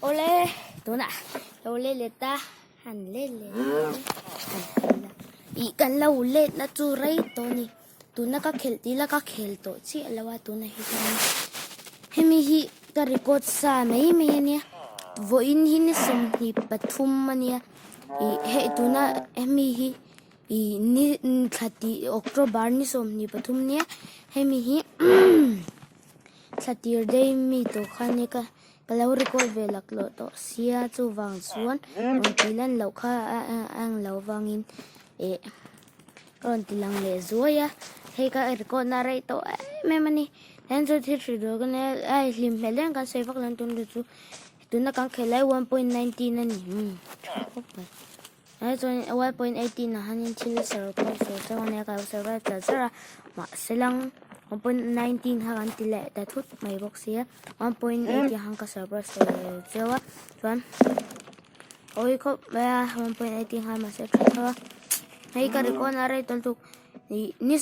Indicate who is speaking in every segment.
Speaker 1: Awle tunah lo let leh ta han let leh han khel a ih kan lo let na chu rei tawh a ni tuna ka khelh tih la ka khel tawh chiah lo a tuna hi chuan hemi hi ka record sa mai mai a nia vawiin hi ni 23 a nia ih hei tuna hemi hi ih ni thla tih October ni 23 a nia hemi hi. Thla tir daih mi tawh kha nia ka ka lo record ve laklawh tawh sia chuvang chuan rawn ti lan loh kha a ang lo vangin eh ka rawn ti lang leh zuai a hei ka record na rei tawh em em a ni tin chu thil hrilh duh ka nia a hlim hmel em kan sawi vak lo tun chu tuna kan khelh lai 1.19 a ni umm tha khawp mai. Hei chuan 1.18 ah hianin thil survive tur chauh a nia ka lo survive char char a mahse lang 1.19 kha kan ti leh ta thut mai bawk sia 1.8 ah khan ka survive thei cheu a chuan awi khawp mai a 1.18 khan mahse tha tho a hei ka record a rei tawlh tuk ih ni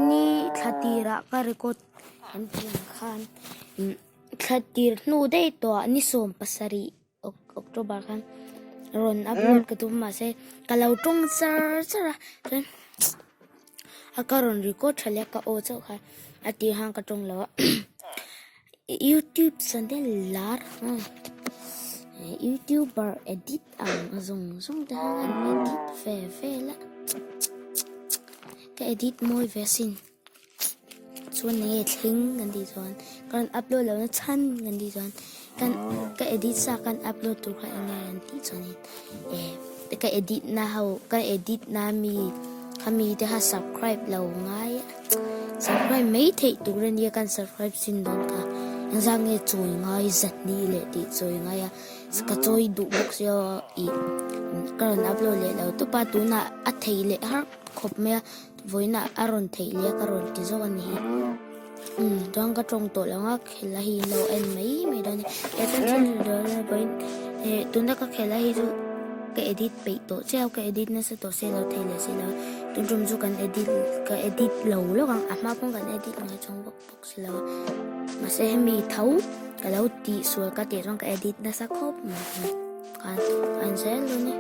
Speaker 1: ni thla tirah ka record kan tih ang khan thla tir hnu daih tawhah ni 17. October khan rawn upload ka tum mahse ka lo tawng char char a chuan a ka rawn record tha leh ka aw chauh kha a tih khan ka tawng lo a youtube channel lar youtuber edit ang zawng zawng te khan an edit ve vel a ka edit mawi ve asin. Chuan enge thleng kan tih chuan ka rawn upload loh na chhan kan tih chuan kan ka edit sa kan upload tur kha enge an tih chuanin eh ka edit na ho ka edit na mi khami te kha subscribe lo ngai a subscribe mai theih tur ania kan subscribe chin dawn kha engzah nge chawi ngai zahnih leh tih chawi ngai a ka chawi duh bawk sia ih ka rawn upload leh lo tawp a tunah a thei leh har khawp mai a. Vawiinah a rawn theih leh a ka rawn ti zawk a ni hi. Umm chuan ka tawng tawh lo ang a khel a hi lo en mai mai dawn a ni. He chuan thil ri dawn a vawiin eh tuna ka khel a hi chu ka edit peih tawh chiah a ka edit nasa tawh se lo thei leh si lo a. Tun tum chu kan edit ka edit lo lawk ang a hma pawn kan edit ngai chuang bawk bawk si lo a. Mahse hemi tho ka lo tih sual ka tih chuan ka edit nasa khawp mai khan a inzel dawn e.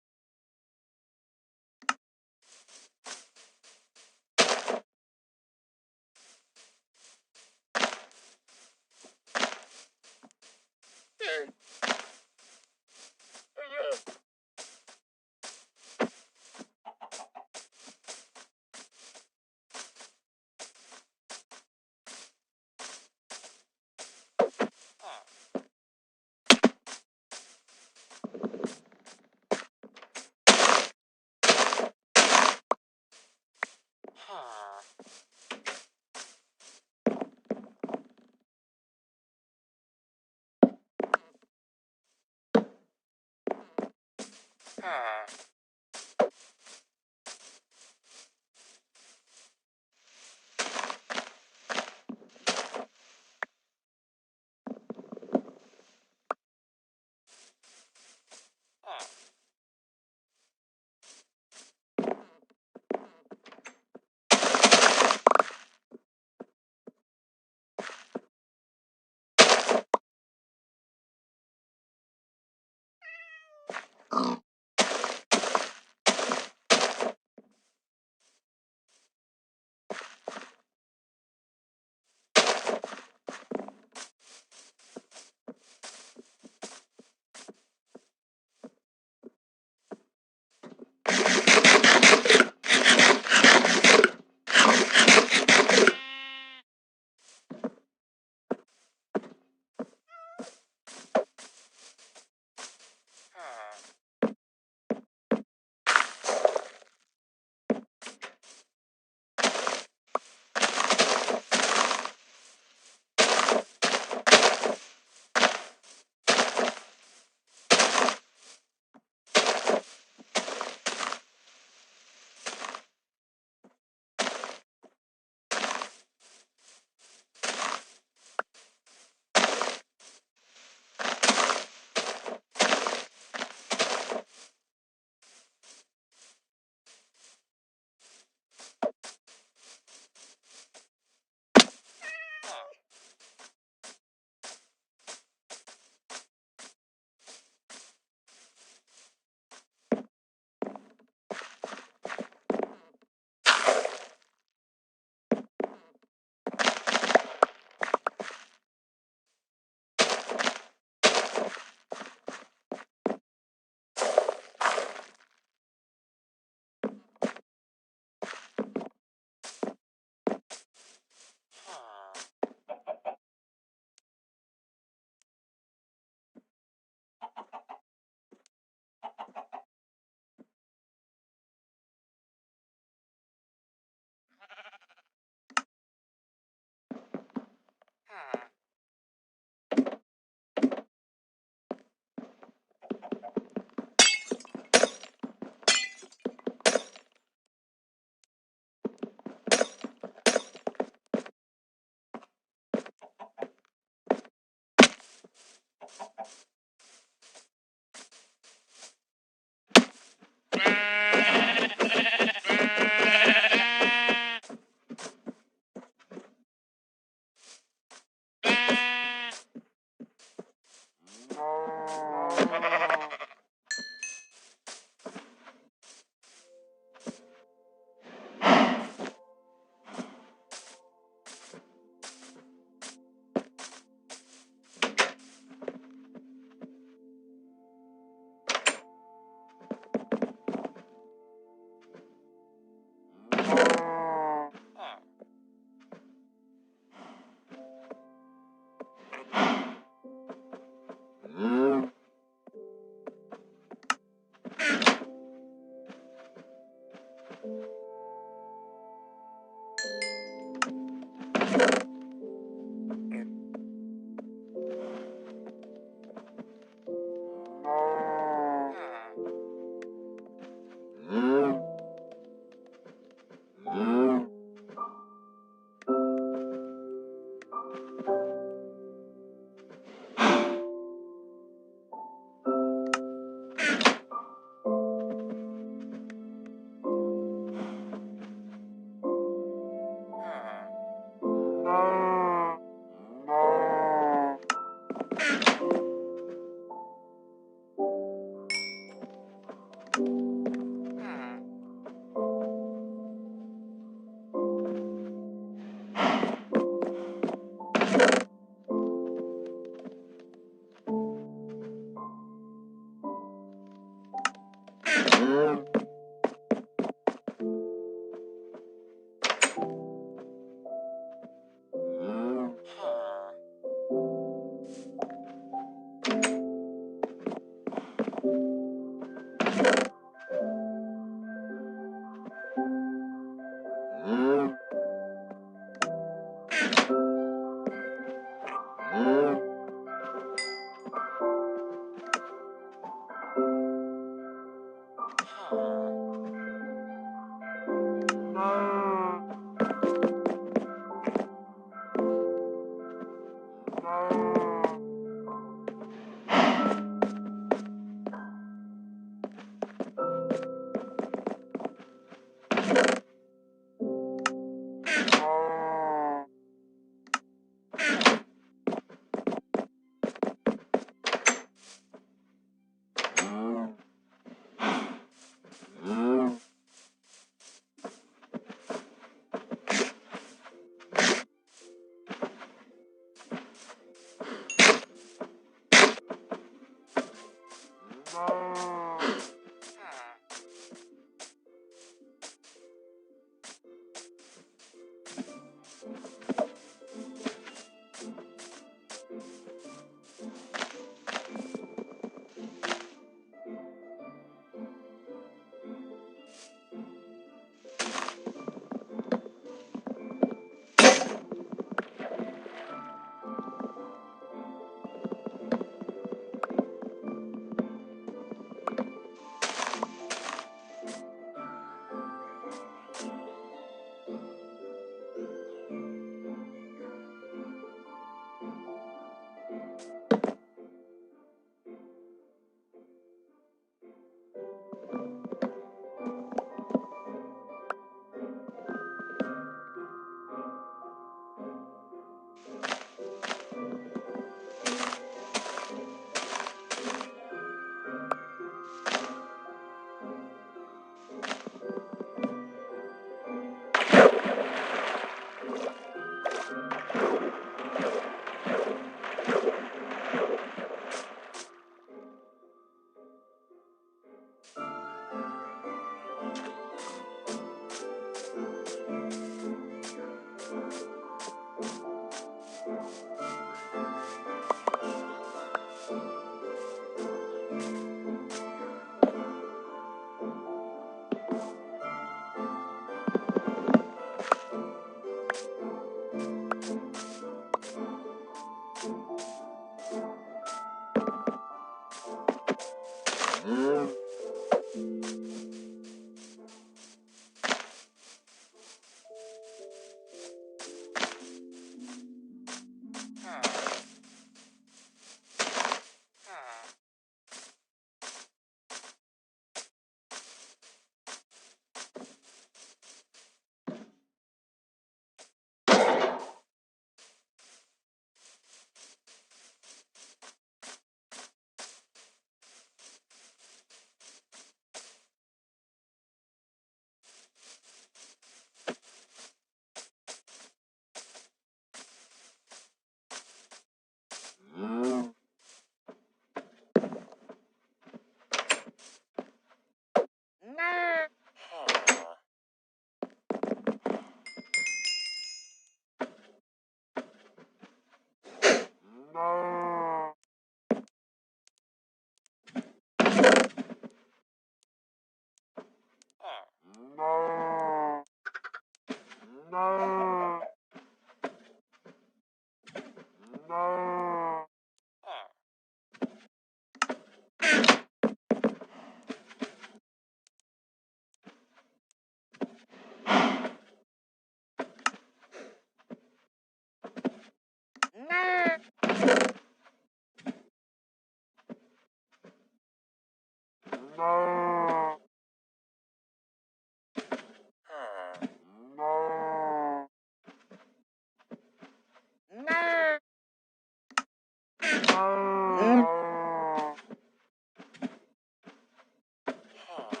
Speaker 1: Ah.